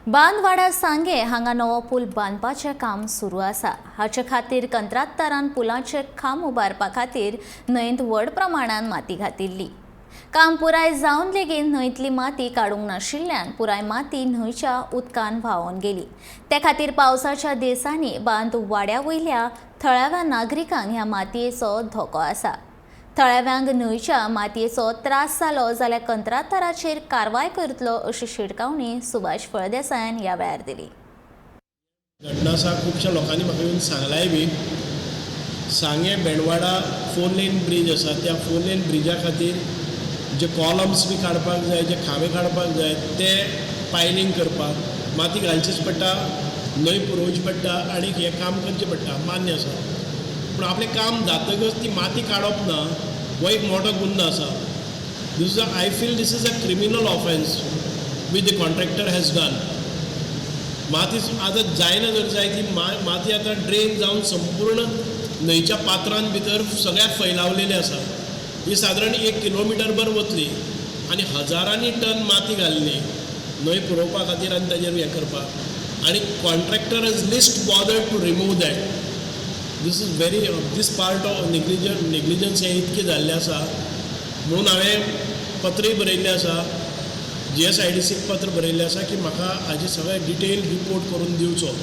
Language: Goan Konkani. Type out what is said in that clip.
बांदवाडा सांगे हांगा नवो पूल बांदपाचें काम सुरू आसा. हाचे खातीर कंत्राटदारान पुलाचे खांब उबारपा खातीर न्हंयेंत व्हड प्रमाणान माती घातिल्ली. काम पुराय जावन लेगीत न्हंयतली माती काडूंक नाशिल्ल्यान पुराय माती न्हंयच्या उदकान व्हांवून गेली. ते खातीर पावसाच्या दिसांनी बांद वाड्या वयल्या थळाव्या नागरिकांक ह्या मातयेचो धोको आसा. थळाव्यांक न्हंयच्या मातयेचो त्रास जालो जाल्यार कंत्राटदाराचेर कारवाय करतलो अशी शिटकावणी सुभाष फळदेसायान ह्या वेळार दिली. घटना आसा, खुबश्या लोकांनी म्हाका येवन सांगलाय बी. सांगें बेणवाडा फोर लेन ब्रीज आसा, त्या फोर लेन ब्रिजा खातीर जे कॉलम्स बी काडपाक जाय, जे खांबे काडपाक जाय, ते पायलींग करपाक माती घालचीच पडटा, न्हंय पुरोवची पडटा आनी हें काम करचें पडटा, मान्य आसा. पूण आपलें काम जातकच ती माती काडप ना हो एक मोठो गुन्नो आसा. This is I feel this is a criminal offence which the contractor has done. माती आतां जायना जर जाय ती माती आतां ड्रेन जावन संपूर्ण न्हंयच्या पात्रान भितर सगळ्याक फैलावलेली आसा. ही सादारण एक किलोमिटरभर वतली आनी हजारांनी टन माती घाल्ली न्हंय पुरोवपा खातीर आनी ताजेर हें करपाक आनी contractor is list bothered to remove that. This is very this part of negligence हें इतकें जाल्लें आसा म्हणून हांवें पत्रय बरयल्लें आसा, जीएसआयडीसीक पत्र बरयल्लें आसा की म्हाका हाजे सगळे डिटेल रिपोर्ट करून दिवचो.